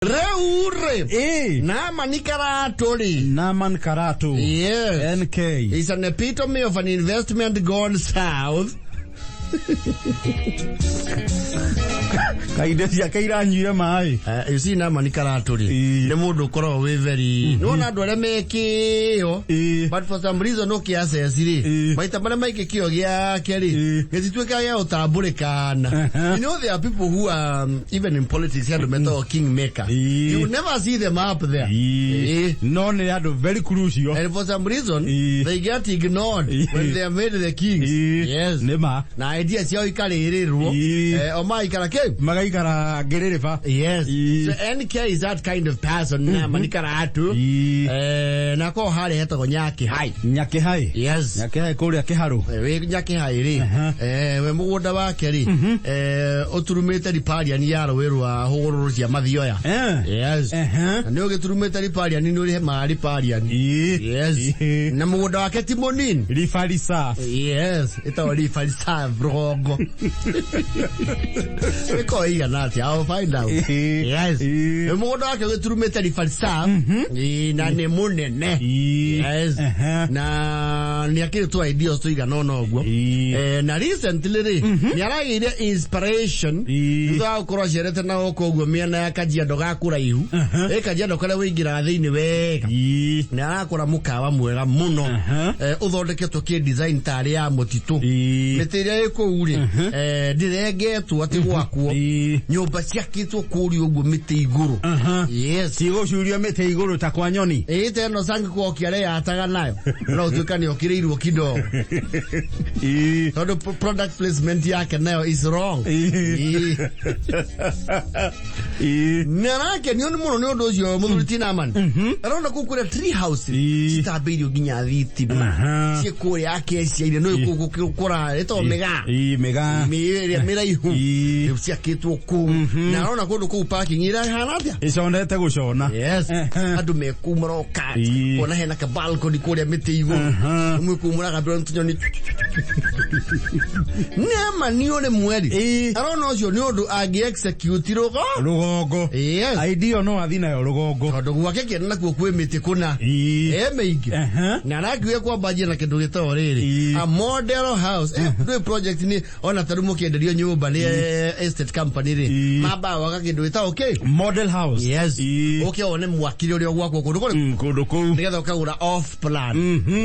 Rĩu rĩ, Ĩ. Naamani Karatu rĩ, Naman Karatu. Yes. NK. Is an epitome of an investment gone south. Kainde ciake iranyuire maĩ. You see, Naamani Karatu rĩ, Ĩ. nĩ mũndũ ũkoragwo wĩ very, nĩ wona andũ arĩa me kĩo, Ĩ. but for some reason ũkĩ-access rĩ, Ĩ. maita marĩa maingĩ kĩo gĩake rĩ, Ĩ. gĩtituĩkaga gĩa gũtambũrĩkana. Aha. You know there are people who are even in politics andũ metagwo kingmaker. Ĩ. You never see them up there. Ĩ. Ĩ. No nĩ andũ very crucial. And for some reason, Ĩ. they get ignored Ĩ. when they are made the kings. Ĩ. Yes. Nĩ ma. Na idea ciao ikarĩrĩrwo. Ĩ. O maikara kĩu. Magaikara ngĩrĩrĩba. Yes. Ĩ. So NK is that kind of person. Na manikara atu. Ĩ. Na ko harĩa hetagwo Nyakĩhai. Nyakĩhai. Yes. Nyakĩhai kũrĩa Kĩharũ. Wĩ Nyakĩhai rĩ, Aha. we mũgũnda wake rĩ, ũturumĩte riparian ya rũĩ rwa hũgũrũrũ cia Mathioya. Yes. Na nĩ ũgĩturumĩte riparian, nĩ ũrĩ hema riparian. Ĩ. Yes. Ĩ. Na mũgũnda wake ti mũnini. River Reserve. Yes, ĩtagwo River Reserve rũgongo. Ĩkoragwo ĩigana atĩa? I'll find out. Ĩ. Yes. Ĩ. Mũgũnda wake ũgĩturumĩte River Reserve. Ĩ, na nĩ mũnene. Ĩ. Yes. Aha. Na nĩ akĩrĩ twa ideas tũigana ũna ũguo. Ĩ. Na recently rĩ, nĩ aragĩire inspiration Ĩ. thutha wa gũkorwo acerete na gũkũ ũguo mĩena ya Kajiado ga kũraihu. Aha. Ĩ Kajiado karĩa wĩingĩraga thĩinĩ wega. Ĩ. Nĩ arakora mũkawa mwega mũno. Aha. Ũthondeketwo kĩ design tarĩ ya mũtitũ. Ĩ. Mĩtĩ ĩrĩa ĩ kũu rĩ, ndĩrengetwo atĩ gwakwo. Ĩ. Nyũmba ciakĩtwo kũrĩa ũguo mĩtĩ igũrũ. Aha. Yes. Tigũcurio mĩtĩ igũrũ ta kwa nyoni. Ĩ ta ĩno cangĩkorwo kĩarĩa yataga nayo, no ũtuĩka nĩ okĩrĩirwo kidogo. Ĩ. Tondũ product placement yake nayo is wrong. Ĩ. Ĩ. Ĩ. Nĩ arakenio nĩ mũno nĩ ũndũ ũcio mũthuri ti Naman. Arona kũu kũrĩa tree house Ĩ. citambĩirio nginya thitima. Aha. Ciĩ kũrĩa Acacia-inĩ nĩ kũu kũra ĩtagwo mĩgaa. Ĩ, mĩgaa. Ĩrĩa mĩraihu. Ĩ. Rĩu ciakĩtwo kũu. Na arona kũndũ kũu parking ĩrahana atĩa? Ĩconete gũcona. Yes. Aha. Andũ me kũu maroka. Ĩ. Kuona hena ka balcony kũrĩa mĩtĩ igũrũ. Aha. Mwĩ kũu mũragambĩrwo nĩ tũnyoni. Nĩma nĩ ũrĩ mweri. Ĩ. Arona ũcio nĩ ũndũ angĩ execute rũgo. Rũgongo. Yes. Idea no athi nayo rũgongo. Tondũ gwake kĩene nakuo kwĩ mĩtĩ kũna. Ĩ. Ĩ mĩingĩ. Aha. Na arakiuga kwambanjia na kĩndũ gĩtagwo rĩrĩ. Ĩ. A model house. Ndũĩ project nĩ ona tarĩu mũkĩenderio nyũmba nĩ estate company rĩ. Ĩ. Mambaga gwaka kĩndũ gĩtagwo kĩ? Model house. Yes. Ĩ. Ũke wone mwakire ũrĩa ũgwakwo kũndũ kũrĩkũ. Kũndũ kũu. Nĩgetha ũkagũra off plan.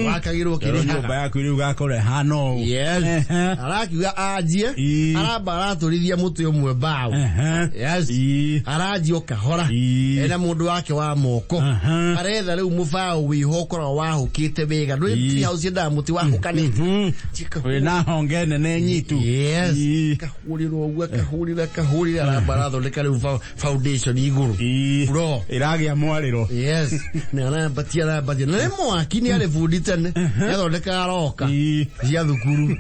Wakagĩrwo Rĩu nyũmba ũkĩrĩhaga. yaku rĩu gakora ĩhana ũũ. Yes. Ehe. Arakiuga anjie. Ĩ. Aramba aratũrithia mũtĩ ũmwe mbaũ. Ehe. Yes. Ĩ. Aranjia o kahora. Ĩ. Ena mũndũ wake wa moko. Aha. Aretha rĩu mũbaũ wĩho ũkoragwo wahũkĩte wega. Ndũĩ Ĩ. tree house yendaga mũtĩ wahũkanĩte. Wĩna honge nene nyitu. Yes. Ĩ. Kahũrĩrwo ũguo, akahũrĩra, akahũrĩra, aramba arathondeka rĩu foundation igũrũ. Ĩ. Floor. Ĩragĩa mwarĩro. Yes. Nĩ arambatia, arambatia. Na nĩ mwaki, nĩ arĩ bundi tene. Nĩ athondekaga roka Ĩ. cia thukuru.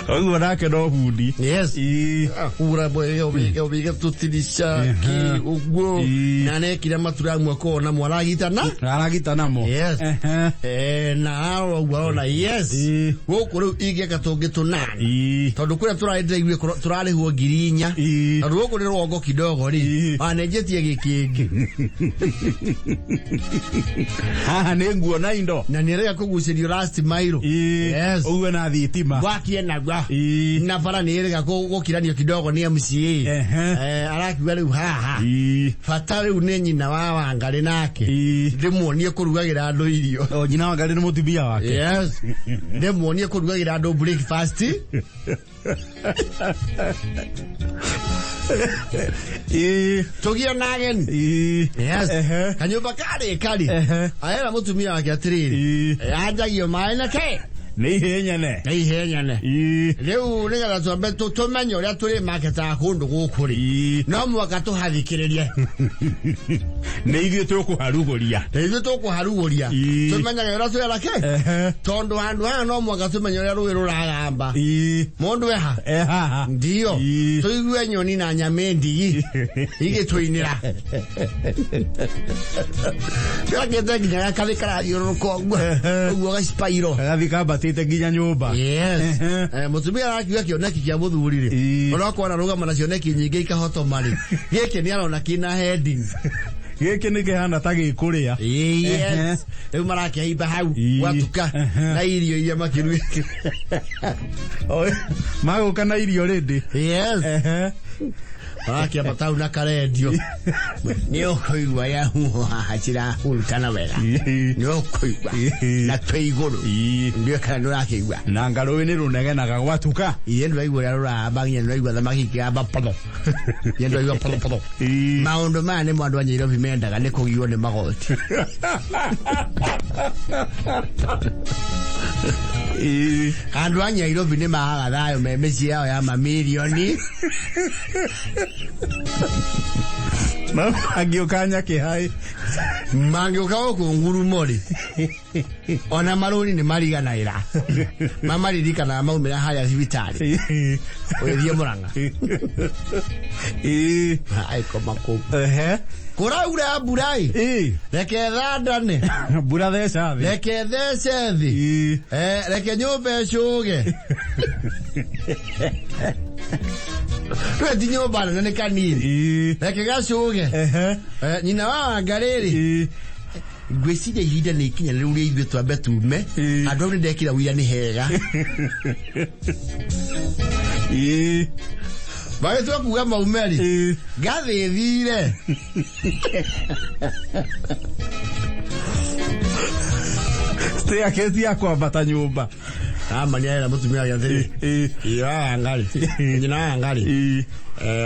Ũguo nake no bundi. Yes. Ĩ. Ahura wĩge tũtirica ki ũguo. Ĩ. Na nekire maturamu akorwo namo aragitana. Aragita namo. Yes. Ehe. Na arora ũguo arona yes. Ĩ. Gũkũ rĩu ingĩaka tũngĩ tũnana. Ĩ. Tondũ kũrĩa tũrarĩ ndĩraiguire tũrarĩhwo 4,000. Ĩ. Tondũ gũkũ nĩ rũgongo kidogo rĩ. Ĩ. Anenjetie gĩkĩngĩ. Haha nĩ nguona indo. Na nĩ arega kũgucĩrio last mile. Ĩ. Yes. Ũguo na thitima. Gwakie naguo. Ĩ. Na bara nĩ ĩrega gũkiranio kidogo nĩ MCA. Ehe. Arakiuga rĩu haha. Ĩ. Bata rĩu nĩ nyina wa Wangarĩ nake. Ĩ. Ndĩmuonie kũrugagĩra andũ irio. O nyina wa Ngarĩ nĩ mũtumia wake. Yes. Ndĩmuonie kũrugagĩra andũ breakfast. Ĩ. Tũgĩe na ageni. Ĩ. Yes. Ehe. Kanyũmba karĩ karĩ. Ehe. Arera mũtumia wake atĩrĩrĩ. Ĩ. Anjagio maĩ na kĩ? Nĩ ihĩ nyene. Nĩ ihĩ nyene. Ĩ. Rĩu nĩgetha twambe tũmenye ũrĩa tũrĩ maketaga kũndũ gũkũ rĩ. Ĩ. No mũhaka tũhathikĩrĩrie. Nĩ ithuĩ tũkũharugũria. Nĩ ithuĩ tũkũharugũria. Ĩ. Tũmenyage ũrĩa twĩra kĩ? Ehe. Tondũ handũ haha no mũhaka tũmenye ũrĩa rũĩ rũragamba. Ĩ. Mũndũ eha? E haha. Ndio. Ĩ. Tũigue nyoni na nyamĩ ndigi igĩtũinĩra. Kĩrakĩte nginya gakathĩ karathiũrũrũka ũguo. Ehe. Ũguo gacipairo. Gathi kambatĩte. Mambatĩte nginya nyũmba. Yes. Ehe. Mũtumia arakiuga kĩoneki kĩa mũthuri rĩ, onokorwo ararũgama na cioneki nyingĩ ikahotoma rĩ, gĩkĩ nĩ arona kĩna heading. Gĩkĩ nĩ kĩhana ta gĩkũrĩa. Yes. Rĩu marakĩhaimba hau gwatuka na irio iria makĩrugĩte. Magũka na irio rĩndĩ. Yes. Marakĩambata hau na karendio. Nĩ ũkũigua ya huho haha cirahurutana wega. Nĩ ũkũigua. Na twĩ igũrũ. Ndiũĩ kana nĩ ũrakĩigua. Na ngarũĩ nĩ rũnegenaga gwatuka. Iye ndũraigua ũrĩa rũrahamba nginya ndũraigua thamaki ikĩhamba potho. Iye ndũraigua potho potho. Maũndũ maya nĩmo andũ a Nyairobi mendaga nĩ kũgiywo nĩ magoti. Andũ a Nyairobi nĩ magaga thayũ me mĩciĩ yao ya mamirioni. Mangĩũka Nyakĩhaĩ. Mangĩũka gũkũ ngurumo rĩ, ona marũni nĩ mariganagĩra. Mamaririkanaga maumĩra harĩa thibitarĩ. Ũgĩthiĩ Mũrang'a. Aikoma kũu. Kũraura mbura ĩ. Reke thandane. Mbura theca thĩ. Reke thece thĩ. Reke nyũmba ĩcũge. Rĩu ti nyũmba nene nĩ kanini. Reke gacũge. Nyina wa Wangarĩ rĩ, ngwĩciria ihinda nĩ ikinya rĩu rĩa ithuĩ twambe tume. Andũ au nĩ ndekĩra ũira nĩ hega. Magĩtua kuga maume rĩ, ngathĩ thire. Staircase ya kwambata nyũmba. Amani arera mũtumia wake atĩrĩ, "Irio wa Wangarĩ, nyina wa Wangarĩ,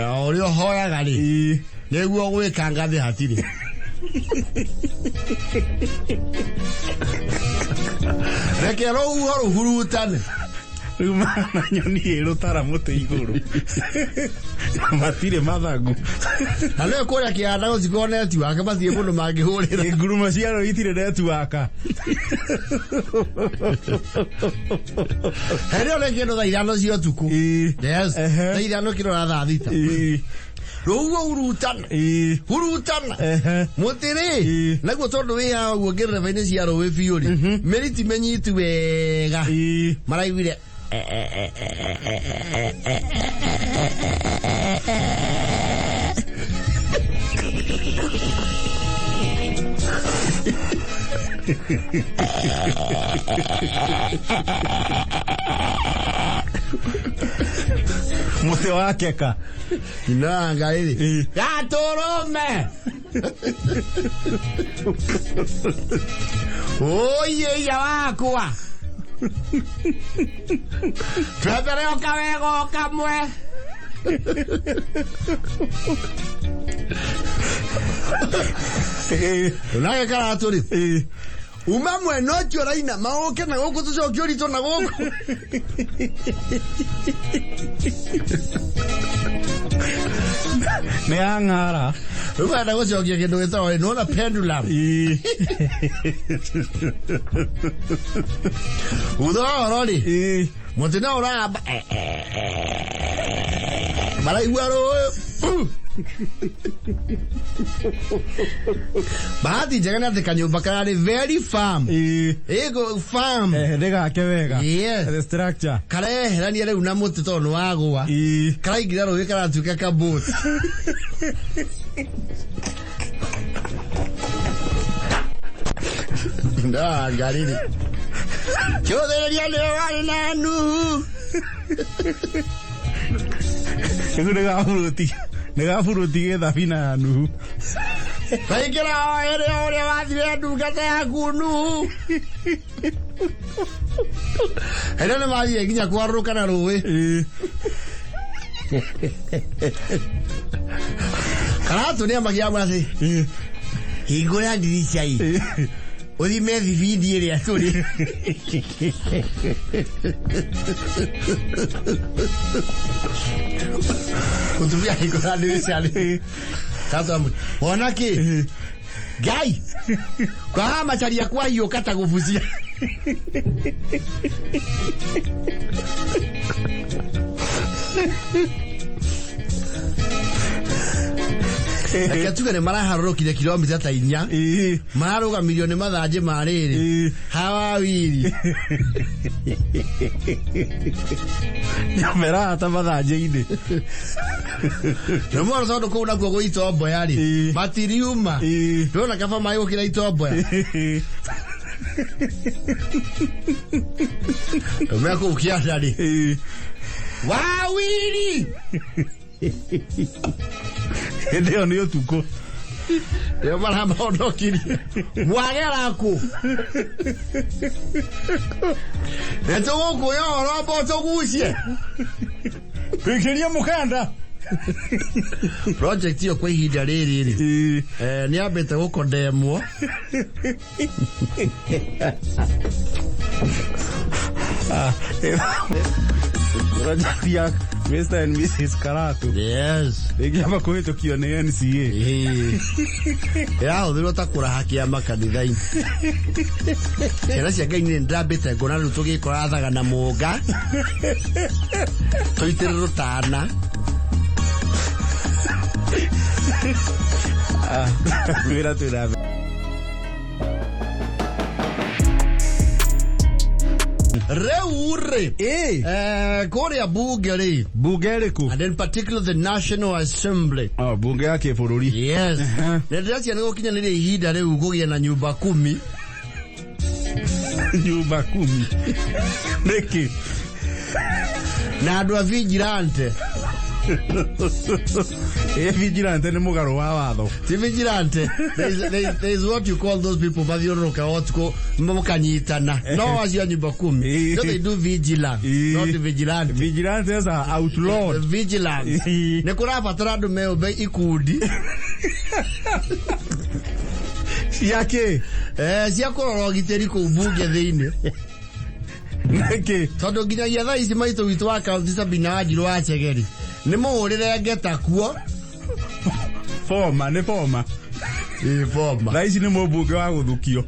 o ũrĩa ũhoyaga rĩ, nĩguo gwĩka ngathĩ hatirĩ." Reke rũhuho rũhurutane. Rĩu mana nyoni ĩ rũtara mũtĩ igũrũ. Matirĩ mathagu. Na nĩwe kũrĩa kĩanda gũtikorwo netiwaki matirĩ mũndũ mangĩhũrĩra. Ngurumo cia rũĩ itirĩ netiwaka. Hĩndĩ ĩyo nĩ kĩndũ thaa 5 cia ũtukũ. Yes. Thaa 5 kĩrora thaa 6. Rũhuho hurutana. Hurutana. Mũtĩ rĩ, naguo tondũ wĩ haha ũguo ngĩrĩrĩba-inĩ cia rũĩ biũ rĩ, mĩri ti mĩnyitu wega. Maraiguire Mũtĩ wakeka. Nyina Ngai rĩ, gatũrũme. Ũiĩia wakwa. Twethere o kawega o kamwe. Nake karatũ rĩ, uma mwena ũcio ũrainama ũke na gũkũ tũcokie ũritũ na gũkũ. Nĩ yang'ara. Rĩu marenda gũcokia kĩndũ gĩtagwo nĩwona pendulum. Thutha wa ũhoro rĩ, mũtĩ no ũragamba maraigua rũĩ. Bahati njega nĩ atĩ kanyũmba kararĩ very firm. Ĩgo firm. Nĩ gake wega. Yes. The structure. Kareherania rĩu na mũtĩ tondũ nĩ wagũa. Karaingĩra rũĩ karatuĩka kabũti. Ndangariri. Kĩũthĩrĩria nĩwe warĩ na Nuhu. Rĩu nĩ gaburuti. Nĩ gaburuti gĩ thabina ya Nuhu. Kaingĩra o ĩrĩa ũrĩa wathire ndungata yaku Nuhu. Hĩndĩ nĩ mathiĩ nginya kwarũrũka na rũĩ. Karatũ nĩ amagia amwe atĩ hingũra ndirica ĩ ũthime thibindi ĩrĩa tũrĩ. Mũtumia hingũra ndirica rĩ. Karatũ amwe wona kĩ Ngai kwaha macaria kwahiũka ta gũbucia. Reke tuge nĩ maraharũrũkire kilomita ta 4. Mararũgamirio nĩ mathanjĩ ma rĩrĩ. Hawa wili. Nyambe ĩrahata mathanjĩ-inĩ. Nĩ mwona tondũ kũu nakuo gwĩ itomboya rĩ. Matiriuma. Ndĩrona kaba maĩ gũkĩra itomboya. Me kũu kĩanda rĩ. Wawiri. Hĩndĩ ĩyo nĩ ũtukũ. Nĩo maramahonokirie. Mwagera kũ? Nĩ tũgũkuoya ũhoro amba ũtũgucie. Twĩkĩrie mũkanda. Project ĩyo kwa ihinda rĩrĩ rĩ nĩ yambĩte gũkondemwo. Project ya Mr. and Mrs. Karatu. Yes. Ĩngĩamba kũhĩtũkio nĩ NCA. Ĩrahũthĩrwo ta kũraha kĩama kanitha-inĩ. Ciana cia Ngai nĩ ndambĩte ngona rĩu tũgĩkora thaga na mũnga. Tũitĩrĩ rũtana. Wĩra twĩna Rĩu rĩ kũrĩa bunge rĩ, Bunge ĩrĩkũ? And in particular the National Assembly. Oh, bunge ya kĩbũrũri. Yes. Nĩ ndĩracia nĩ gũkinyanĩria ihinda rĩu kũgĩa na nyumba kumi. Nyumba kumi. Nĩkĩ? Na andũ a vigilante. Ĩ vigilante nĩ mũgarũ wa watho. Ti vigilante. There is what you call those people mathiũrũrũka ũtukũ mũkanyitana. No acio a nyumba kumi. So they do vigilance, not vigilante. Vigilantes are outlawed. Vigilance. Nĩ kũrabatara andũ meũmbe ikundi. Cia kĩ? Cia kũrora ũgitĩri kũu bunge thĩinĩ. Nĩkĩ? Tondũ nginyagia thaa ici maitũ witũ wa kaunti Sabina Wanjiru wa Chegeri nĩ mũhũrĩre ngeta kuo. Boma, nĩ boma. Ĩ boma. Thaa ici nĩ mũmbunge wa gũthukio.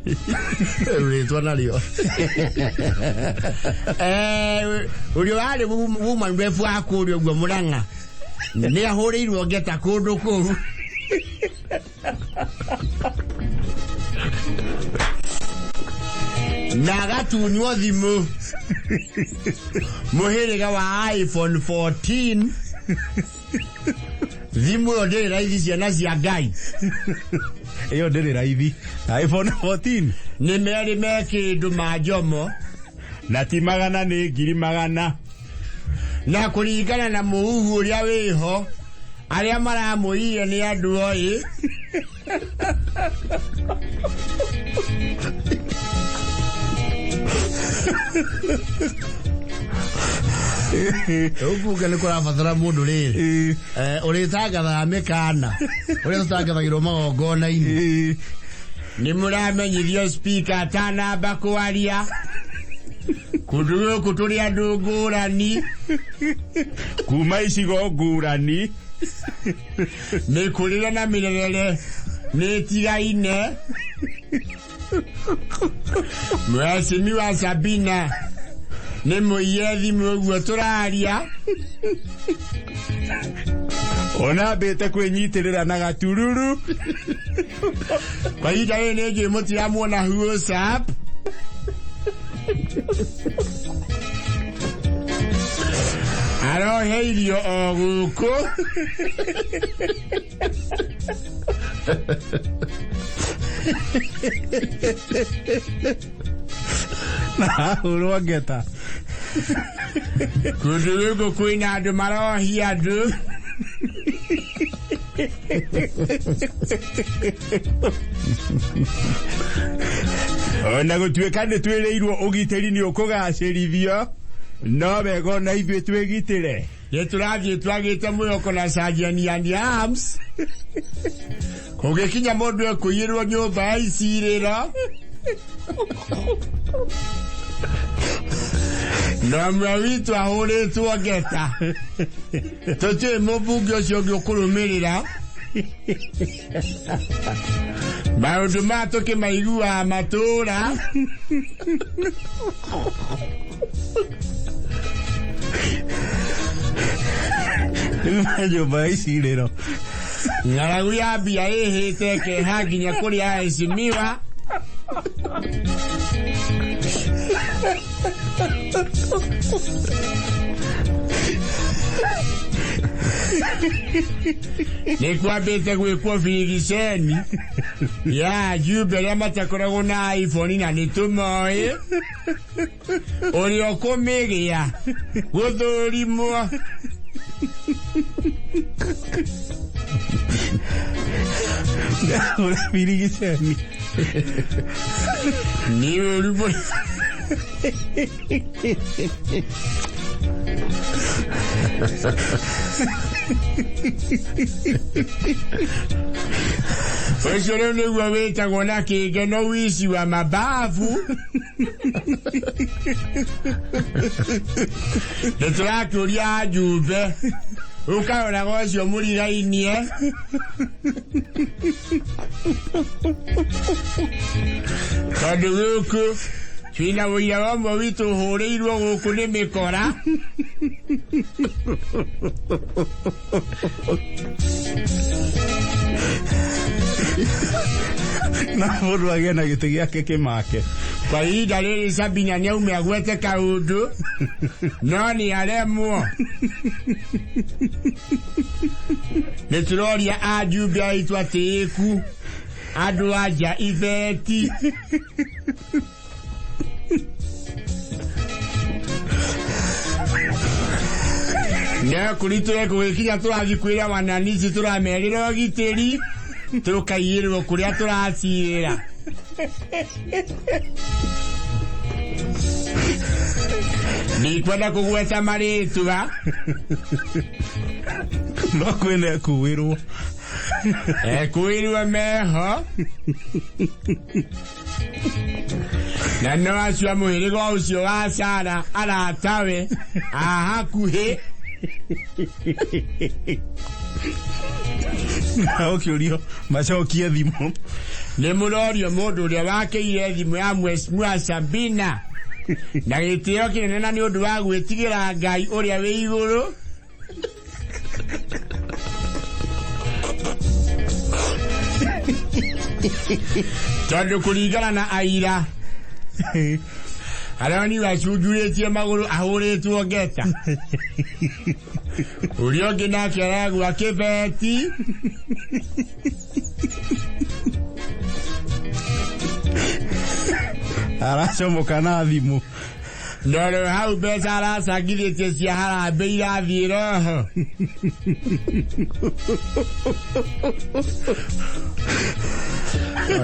Rĩtwa narĩo. Ũrĩa warĩ woman rep wa kũrĩa ũguo Mũrang'a nĩ ahũrĩirwo ngeta kũndũ kũu. Na agatunywo thimũ mũhĩrĩga wa iPhone 14. Thimũ ĩyo ndĩrĩ raithi ciana cia Ngai. Ĩyo ndĩrĩ raithi. iPhone 14. Nĩ merĩ me kĩndũ ma njomo. Na ti magana nĩ ngiri magana. Na kũringana na mũhuhu ũrĩa wĩho, arĩa maramũiye nĩ andũ oĩ. Rĩu bunge nĩ kũrabatara mũndũ rĩrĩ. Ũrĩtangathaga mĩkana. Ũrĩa tũtangathagĩrwo magongona-inĩ. Nĩ mũramenyithio speaker atanamba kwaria. Kũndũ gũkũ tũrĩ andũ ngũrani. Kuma icigo ngũrani. Mĩkũrĩre na mĩrerere nĩ ĩtigaine. Mheshimiwa Sabina nĩ mũiye thimũ ũguo tũraria. Ona ambĩte kwĩnyitĩrĩra na gatururu. Kwa ihinda rĩrĩ nĩ njũĩ mũtiramuona WhatsApp. Aroheirio o gũkũ. Na ahũrwo ngeta. Kũndũ gũkũ kwĩna andũ marohia andũ. Ona gũtuĩka nĩ twĩrĩirwo ũgitĩri nĩ ũkũgacĩrithio, no wega ona ithuĩ twĩgitĩre. Nĩ tũrathiĩ twagĩte mwĩhoko na Sergeant Arms. Kũngĩkinya mũndũ ekũiyĩrwo nyũmba ya icirĩro. Na ũmwe witũ ahũrĩtwo ngeta. Tũtiũĩ mũmbunge ũcio ũngĩ ũkũrũmĩrĩra. Maũndũ maya tũkĩmaiguaga matũũra. Rĩu nyũmba ya icirĩro. Ng'aragu ya mbia ĩhĩte ĩkeha nginya kũrĩ aheshimiwa. Nĩ kwambĩte gwĩkwo birigiceni ya ajumbe arĩa matakoragwo na iPhone na nĩ tũmoĩ ũrĩa ũkũmĩgĩa gũthũrimwo. Birigiceni. Nĩ ũru mũno. Ũcio rĩu nĩguo wĩtagwo na kĩngeno wici wa mababu. Nĩ tũrakĩũria ajumbe ũkaroraga ũcio mũrigainie. Tondũ gũkũ twĩna ũira wa ũmwe witũ ũhũrĩirwo gũkũ nĩ mĩkora. Na mũndũ agĩe na gĩtĩ gĩake kĩmake. Kwa ihinda rĩrĩ Sabina nĩaume agwete kaũndũ no nĩ aremwo. Nĩ tũroria ajumbe aitũ atĩĩku andũ anja ibeti. No kũrĩ tũrekũgĩkinya tũrathiĩ kwĩra wananici tũramerĩra ũgitĩri tũkaiyĩrwo kũrĩa tũracirĩra. Ndikwenda kũgweta marĩtwa. No kwĩna ekuĩrwo. Ekuĩrwo meho. Na no acio a mũhĩrĩga ũcio wa Sara aratawe a hakuhĩ. Na ũkĩũrio macokie thimũ. Nĩ mũrorio mũndũ ũrĩa wakĩire thimũ ya Mheshimiwa Sabina na gĩtĩo kĩnene na nĩ ũndũ wa gwĩtigĩra Ngai ũrĩa wĩ igũrũ. Tondũ kũringana na aira aroniwe acunjurĩtie magũrũ ahũrĩtwo ngeta. Ũrĩa ũngĩ nake aragua kĩbeti. Aracomoka na thimũ. Ndoro hau mbeca aracangithĩtie cia harambĩ irathiĩ roho.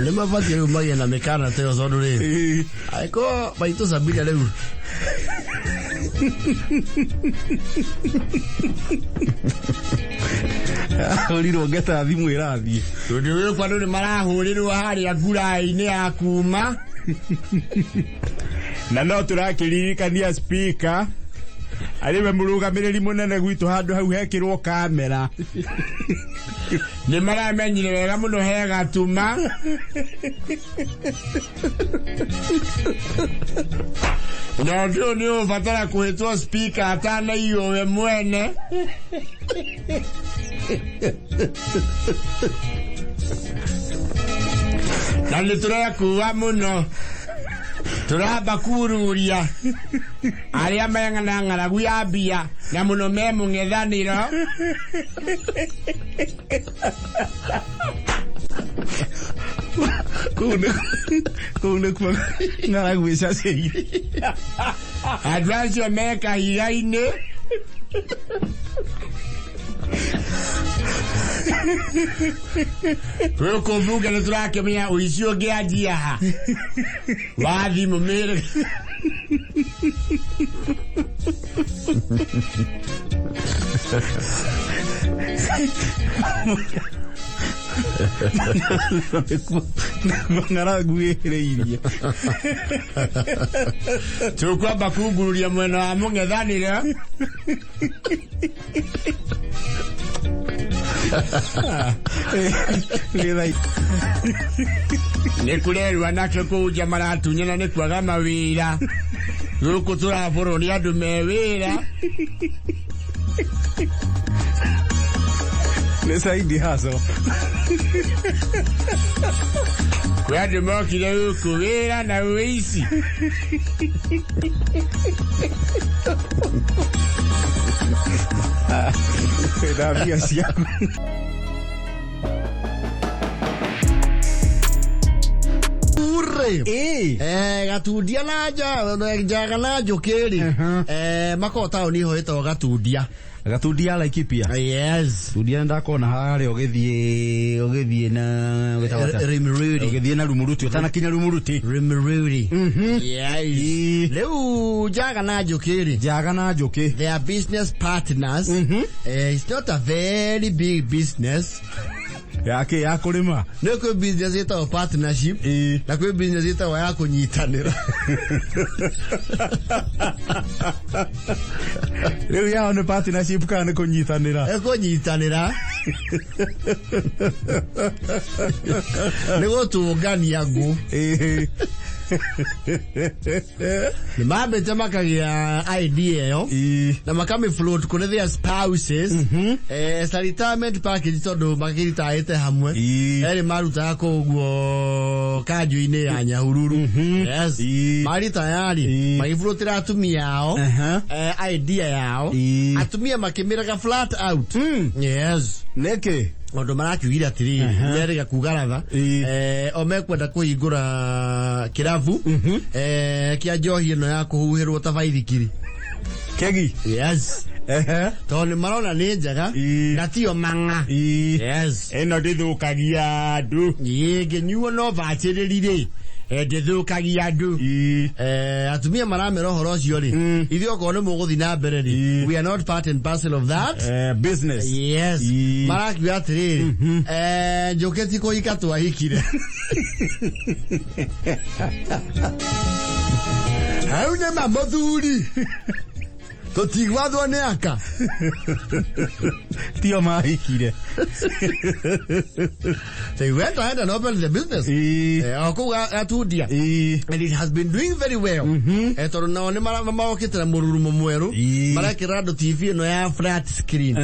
Nĩ mabatiĩ rĩu magĩe na mĩkana ta ĩyo tondũ rĩrĩ angĩkorwo maitũ Sabina rĩu Ahũrirwo ngeta thimũ ĩrathiĩ. Tondũ gũkũ andũ nĩ marahũrĩrwo harĩa nguraĩ-inĩ ya kuma. Na no tũrakĩririkania speaker arĩ we mũrũgamĩrĩri mũnene gwitũ handũ hau hekĩrwo kamera. Nĩ maramenyire wega mũno he gatuma. Na ũndũ ũyũ nĩ ũbatara kũhĩtwo speaker atanaiywo we mwene. Na nĩ tũrekua mũno. Tũramba kururia arĩa mena ng'aragu ya mbia na mũno me mũng'ethanĩro. Kũu nĩkuo ng'aragu ĩcacĩire. Andũ acio me kahiga-inĩ. Gũkũ mbunge nĩ tũrakĩmenya ũici ũngĩanjia ha wa thimũ mĩrĩ. Nĩkuo ng'aragu ĩhĩrĩirie. Tũkwamba kungururia mwena wa mũng'ethanĩro. Nĩ kũrerwo anake kũu nja maratunyana nĩ kwaga mawĩra. Gũkũ tũrabũrwo nĩ andũ me wĩra. Nĩ side hustle. Kwĩ andũ mokire gũkũ wĩra na ũici. Na mbia ciaku. Ure. Ĩĩ. Gatundia na njaga na njũkĩ rĩ, makoragwo taũni ho ĩtagwo Gatundia. Gatundia Laikipia. Yes. Tundia ndakona harĩa ũgĩthiĩ na gwĩtagwo atĩa? Rimururi. Ũgĩthiĩ na Rumuruti ũtanakinya Rumuruti. Rimururi. Yes. Ĩĩ. Rĩu njaga na njũkĩ rĩ, Njaga na njũkĩ. they are business partners. It's not a very big business. Yake ya kũrĩma. Nĩ kwĩ business ĩtagwo partnership Ĩĩ. na kwĩ business ĩtagwo ya kũnyitanĩra. Rĩu yao nĩ partnership kana nĩ kũnyitanĩra? Ĩkũnyitanĩra nĩ gũtũngania ngũ. Ĩĩ. Nĩ mambĩte makagĩa idea ĩyo Ĩĩ. na makamĩ float kũrĩ their spouses, as a retirement package, tondũ makĩritaĩte hamwe. Ĩĩ. Erĩ marutaga kũu ũguo kanjũ-inĩ ya Nyahururu. Yes. Ĩĩ. Marĩ tayari Ĩĩ. magĩflotĩra atumia ao idea yao. Ĩĩ. Atumia makĩmĩraga flat out. Yes. Nĩkĩ? Tondũ marakiugire atĩrĩrĩ, merĩga kuga ratha, Ĩĩ. o mekwenda kũhingũra kĩrabu kĩa njohi ĩno ya kũhuhĩrwo ta baithikiri. Kegi. Yes. Tondũ nĩ marona nĩ njega Ĩĩ. na tiyo mang'a. Ĩĩ. Yes. Ĩno ndĩthũkagia andũ. Ĩĩ, ngĩnyuo no bacĩrĩri rĩ, ndĩthũkagia andũ. Ĩĩ. Atumia maramera ũhoro ũcio rĩ, ithuĩ okorwo nĩ mũgũthiĩ na mbere rĩ, Ĩĩ. we are not part and parcel of that Business. Yes. Ĩĩ. Marakiuga atĩrĩrĩ, njũkĩ ti kũhika twahikire hau nĩ ma mũthuri tũtigwathwo nĩ aka. Tio mahikire. They went ahead and opened the business Ĩĩ. O kũu Gatundia. Ĩĩ. And it has been doing very well, tondũ nao nĩ marokĩte na mũrurumo mwerũ. Ĩĩ. Marekĩra andũ TV ĩno ya flat screen.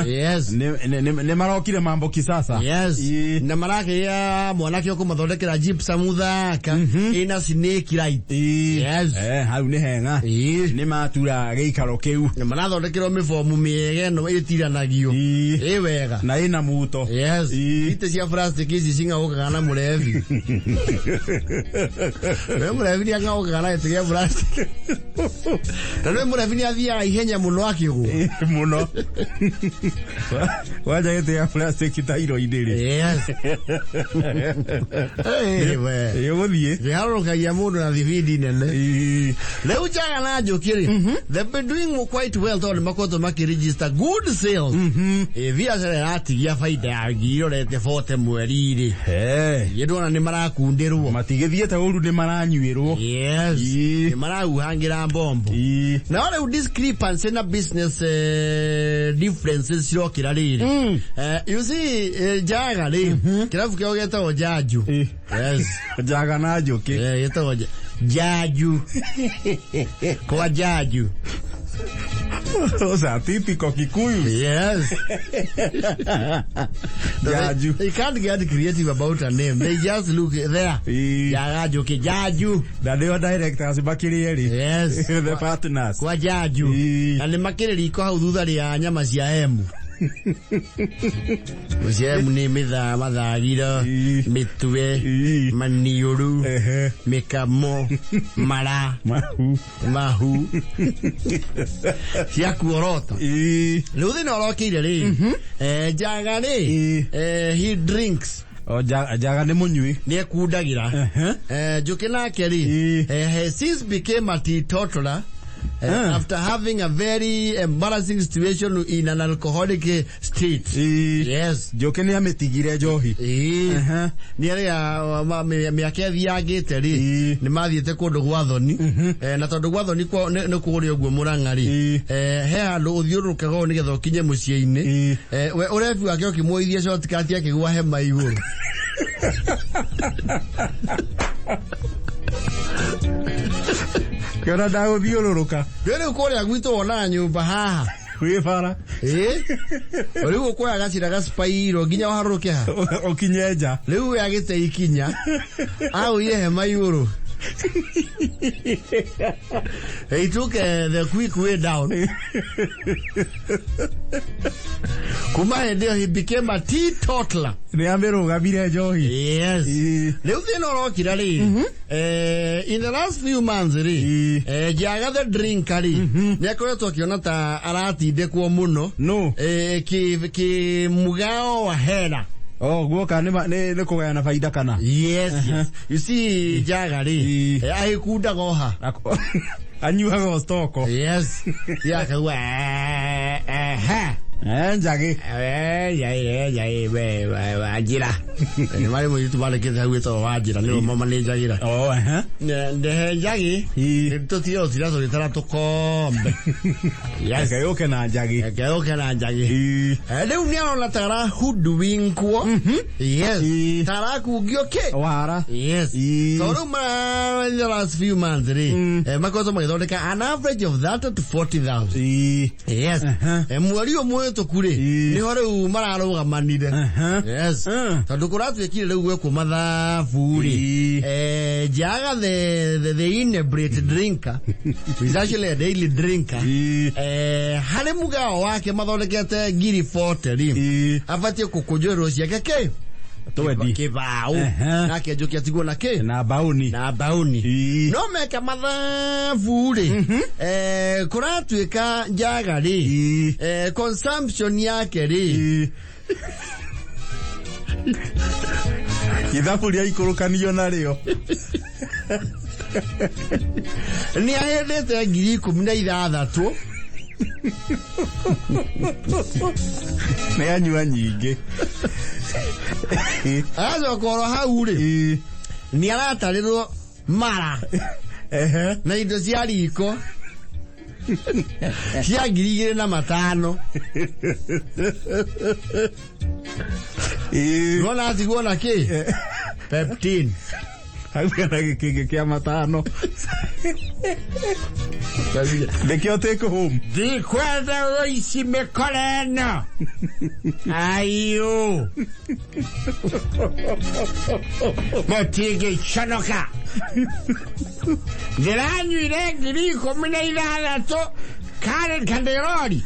Yes. Nĩ marokire mambo kisasa. Yes. Ĩĩ. Na marakĩgĩa mwanake ũkũmathondekera gypsum thaka ĩna snake light. Ĩĩ. Yes. Hau nĩ hega. Ĩĩ. Nĩ matura gĩikaro kĩu. Na marathondekerwo mĩbomu mĩega ĩno ĩtiranagio. Ĩĩ. Ĩ wega. Na ĩna muto. Yes. Ĩĩ. Itĩ cia plastic ici cing'aũkaga na mũrebi. We mũrebi nĩ ang'aũkaga na gĩtĩ gĩa plastic. Na nĩ mũrebi nĩ athiaga ihenya mũno akĩgũa. Ĩĩ, mũno. Wanja gĩtĩ gĩa plastic tairo-inĩ rĩ. Yes. Ĩĩ, we. Ĩgũthiĩ. Kĩharũrũkagia mũndũ na thibindi nene. Ĩĩ. Rĩu njaga na njũkĩ rĩ, they've been doing quite well tondũ nĩ makoretwo makĩregister good sales. Ĩ biacara ĩratigia baida ya 140 irorete mweri rĩ. Eh. Ĩ ndona nĩ marakundĩrwo. Matigĩthiĩte ũru, nĩ maranyuĩrwo. Yes. Ĩĩ. Nĩ marahuhangĩra mbombo. Ĩĩ. Na rĩu discrepancy na business differences cirokĩra rĩrĩ. You see, njaga rĩ, kĩrabu kĩao gĩtagwo Njanju. Ĩĩ. Yes. Njaga na njũkĩ. Gĩtagwo Njanju. Kwa Njanju. Those are typical Kikuyu. Yes. Njanju. They can't get creative about a name. They just look there. Ĩĩ. Njaga njũkĩ Njanju. Na nĩo directors makĩrĩ erĩ. Yes. The partners. Kwa Njanju. Ĩĩ. Na nĩ makĩrĩ riko hau thutha rĩa nyama cia emu. Cia emu nĩ mĩthaa mathagiro, Ĩĩ. mĩtwe, Ĩĩ. maniũrũ, mĩkamo, mara, Mahu. Mahu. Cia kuorota. Ĩĩ. Rĩu thĩna ũrokĩire rĩ, njaga rĩ, Ĩĩ. he drinks. O njaga nĩ mũnyui. Nĩ ekundagĩra. Njũkĩ nake rĩ, Ĩĩ. he since became a teetotaler after having a very embarrassing situation in an alcoholic state. Ĩĩ. Yes. Njũkĩ nĩ amĩtigire njohi. Ĩĩ. Nĩ arĩa mĩaka ĩthiangĩte rĩ, Ĩĩ. nĩ mathiĩte kũndũ gwa thoni. Na tondũ gwa thoni nĩ kũrĩa ũguo Mũrang'a rĩ, Ĩĩ. he handũ ũthiũrũrũkaga ũũ nĩgetha ũkinye mũciĩ-inĩ. Ĩĩ. We ũrebi wake ũkĩmuoithia shortcut akĩgũa hema igũrũ. Kĩona ndagũthiũrũrũka. Rĩu kũrĩa gwitũ wonaga nyũmba haha. Wĩ bara. Ĩ rĩu ũkuoya gacĩra gacipairwo nginya ũharũrũke ha. Ũkinye nja. Rĩu we agĩte ikinya agũire hema igũrũ. He took the quick way down. Kuma hĩndĩ ĩyo he became a teetotaler. Nĩ amĩrũgamire njohi. Yes. Ĩ. Rĩu thĩna ũrokira rĩ, in the last few months rĩ, Ĩ. Njaga the drinker rĩ, nĩ akoretwo akĩona ta aratindĩkwo mũno No. Ki mugao wa hera. Oh, guoka nĩ kũgayana baida kana? Yes. You see, Njaga rĩ, Ĩ. agĩkundaga oha. Anyuaga o stoko. Yes. Yakaua ehe. Eh, njagĩ. Wanjĩra nĩ marĩ mũirĩtu mandĩkĩte hau wĩtagwo Wanjĩra, nĩwe mamanĩnjagĩra. Oh, ehe. Ndehe njagi. Ĩ. Tũtige gũtinda tũgĩtara tũkombe. Yes. Reke yũke na njagĩ. Reke yũke na njagi. Ĩ. Rĩu nĩ arona ta arahoodwinkwo. Yes. Ĩ. Ta arakungio kĩ. Wara. Yes. Ĩ. So rĩu in the last few months rĩ, makoretwo magĩthondeka an average of 30 to 40,000. Ĩ. Yes. Mweri ũyũ mũhĩtũku rĩ, Ĩ. nĩho rĩu mararũgamanire. Yes. Tondũ kũratuĩkire rĩu gwekwo mathabu rĩ, Ĩ. Njaga the inebriate drinker, who is actually a daily drinker, Ĩ. harĩ mũgao wake mathondekete 40,000 rĩ, Ĩ. abatiĩ gũkũnjũrĩrwo ciake kĩ? Twendi. Kĩbaũ. Nake Njũkĩ atigwo na kĩ? Na baũni. Na baũni. Ĩ. No meka mathabu rĩ, kũratuĩka Njaga rĩ, Ĩ. Consumption yake rĩ, Ĩ. Ithabu rĩa ikũrũkanio narĩo. Nĩ ahĩndĩte 16,000. Nĩ anyua nyingĩ. Agacoka oro hau rĩ, Ĩ. nĩ aratarĩrwo mara na indo cia riko cia 2,500. Ĩ. Nona atigwo na kĩ? Peptin. Hau hena gĩkĩngĩ kĩa matano. Nĩkĩo take home. Ndikwenda ũici mĩkora ĩno. Aiyũ. Mũtingĩconoka. Ndĩranyuire 16,000 Karen Kanderori.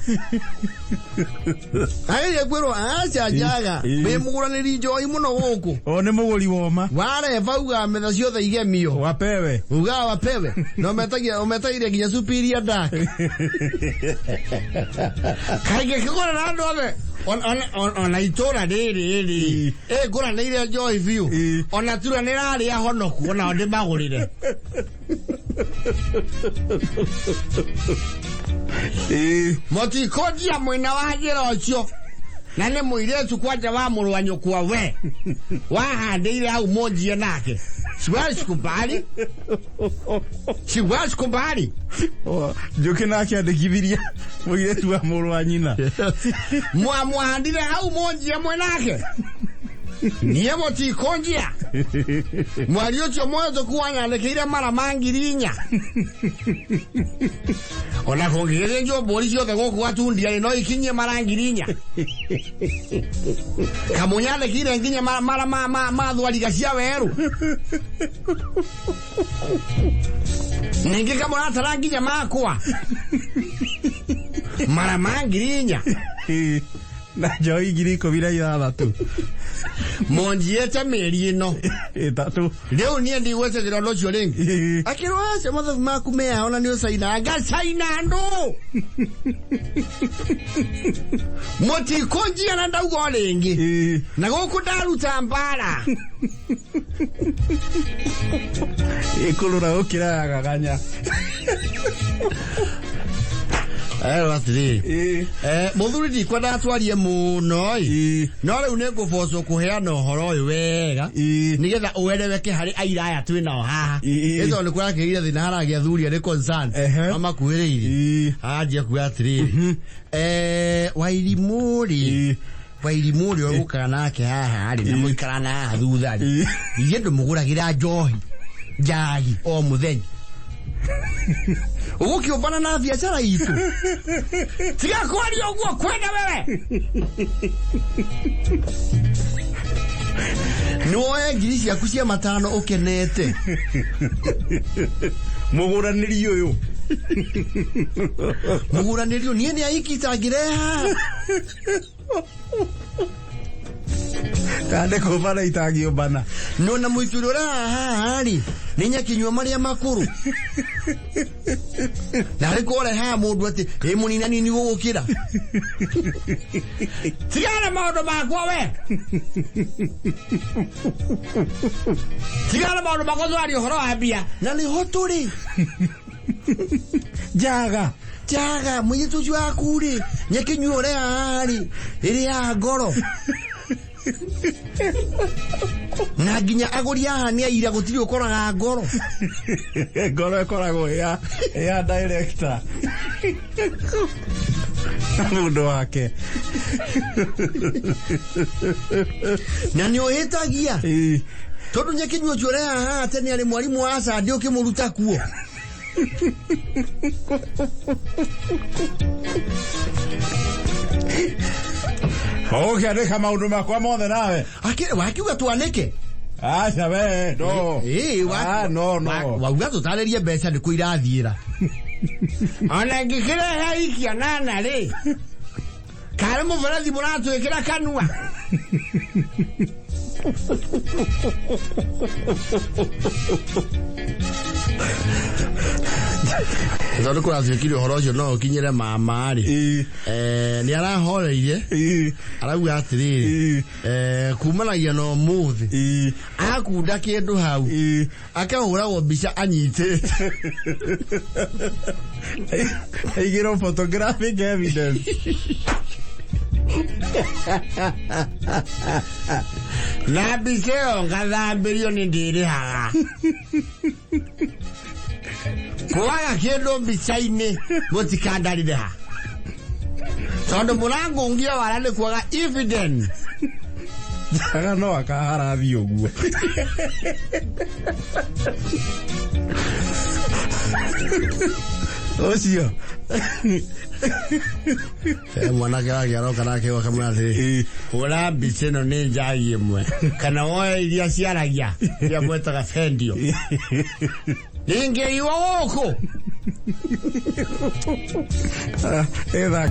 Agĩrĩire kwĩrwo aca Njaga, Ĩ. wĩ mũgũranĩri njohi mũno gũkũ. O nĩ mũgũri woma. Wareba ugaga metha ciothe igemio. Wapewe. Ugaga wapewe. Na ũmetagĩria nginya superior dark. Kaingĩ kĩgũra na andũ othe. Ona itũra rĩrĩ rĩ, ĩ ngũranĩire njohi biũ. Ĩ. Ona tura nĩrarĩa honoku onao ndĩmagũrĩre. Ĩ. Mũtikũnjia mwena wa njĩra ũcio. Na nĩ mũirĩtu kwanja wa mũrũ wa nyũkwa we wahandĩire hau mũnjie nake. Siwezi kubali. Siwezi kubali. O, Njũkĩ nake andĩkithirie mũirĩtu wa mũrũ wa nyina. Mwamũhandire hau mũnjie mwenake. Niĩ mũtikũnjia. Mwari ũcio mũhĩtũku wanyandĩkĩire mara ma 4,000. Ona kũngĩgĩthĩnjwo mbũri ciothe gũkũ gatundia rĩ, no ikinyie mara 4,000. Kamũnyandĩkĩire nginya mara ma thwariga cia werũ. Ningĩ kamũratara nginya makwa. Mara ma 4,000. Ĩ. Na njohi 16,000. Monjiĩte mĩeri ĩno. Ĩtatũ. Rĩu niĩ ndigwĩtĩkĩra ũndũ ũcio rĩngĩ. Ĩ. Akĩrwo acio mathabu maku meao na nĩ ũcaina. Ngacaina andũ. Mũtikũnjia na ndauga o rĩngĩ. Ĩ. Na gũkũ ndaruta mbara. Ĩkũrũra gũkĩra ya gaganya. Erwo atĩrĩrĩ. Ĩ. Mũthuri ndikwenda twarie mũno ĩ. Ĩ. No rĩu nĩ ngũbocwo kũheana ũhoro ũyũ wega. Ĩ. Nĩgetha ũereweke harĩ aira aya twĩ nao haha. Ĩ. Ĩ tondũ nĩ kũrakĩgĩire thĩna haragĩa athuri arĩ concerned. Mamakuhĩrĩirie. Ĩ. Anjia kuga atĩrĩrĩ. Wairimũ rĩ. Ĩ. Wairimũ ũrĩa ũgũkara nake haha rĩ, na mũikara na haha thutha rĩ. Ĩ. Ithe ndũmũgũragĩra njohi. Njagi o mũthenya. Ũgũkĩũmbana na biacara itũ. Tiga kwaria ũguo kwenda wewe. Nĩwoe ngiri ciaku cia matano ũkenete. Mũgũranĩri ũyũ. Mũgũranĩrio niĩ nĩ aiki itangĩreha. Kana kũmbana itangĩũmbana. No na mũitũ ũrĩa haha rĩ nĩ nyakinyua marĩa makũrũ. Na arĩ kũrehaga mũndũ atĩ ĩ mũninanini gũgũkĩra. Tigana maũndũ makwa we. Tigana maũndũ makwa twaria ũhoro wa mbia. Na nĩho tũrĩ. Njaga. Njaga mũirĩtu ũcio waku rĩ nyakinyua ũrĩa haha rĩ ĩrĩ ya ngoro. Na nginya agũri haha nĩ aira gũtirĩ ũkoraga ngoro. Ngoro ĩkoragwo ya ya director. Mũndũ wake. Na nĩ ũhĩtagia. Ĩĩ. Tondũ nyakinyua ũcio ũrĩa haha tene arĩ mwarimũ wa Sunday ũkĩmũruta kuo. Ũgũkĩandĩka maũndũ makwa mothe nawe. Wakiuga twanĩke. Aca we, no. Ĩĩ, Ah, no, no. Wauga tũtarĩrie mbeca nĩ kũ irathiĩra. Ona ngĩkĩrehe ikia nana rĩ. Karĩ mũberethi mũratwĩkĩra kanua. Tondũ kũratuĩkire ũhoro ũcio no ũkinyĩre mama rĩ. Ĩĩ. Nĩ arahoreire. Ĩĩ. Arauga atĩrĩrĩ. Ĩĩ. Kumanagia na ũmũthĩ. Ĩĩ. Akunda kĩndũ hau. Ĩĩ. Akahũragwo mbica anyitĩte. Aigĩrwo photographic evidence. Na mbica ĩyo ngathambĩrio nĩ ndĩrĩhaga. Kwaga kĩndũ mbica-inĩ mũtikandarĩre ha. Tondũ mũrangungia wara nĩ kwaga evidence. Njaga no akaharathiĩ ũguo. Ũcio. Mwanake wake aroka nake akamwĩra atĩrĩ. Hũra mbica ĩno nĩ njagi ĩmwe kana woe iria ciaragia iria mwetaga bendio. Ningĩiywo gũkũ. Ĩtha.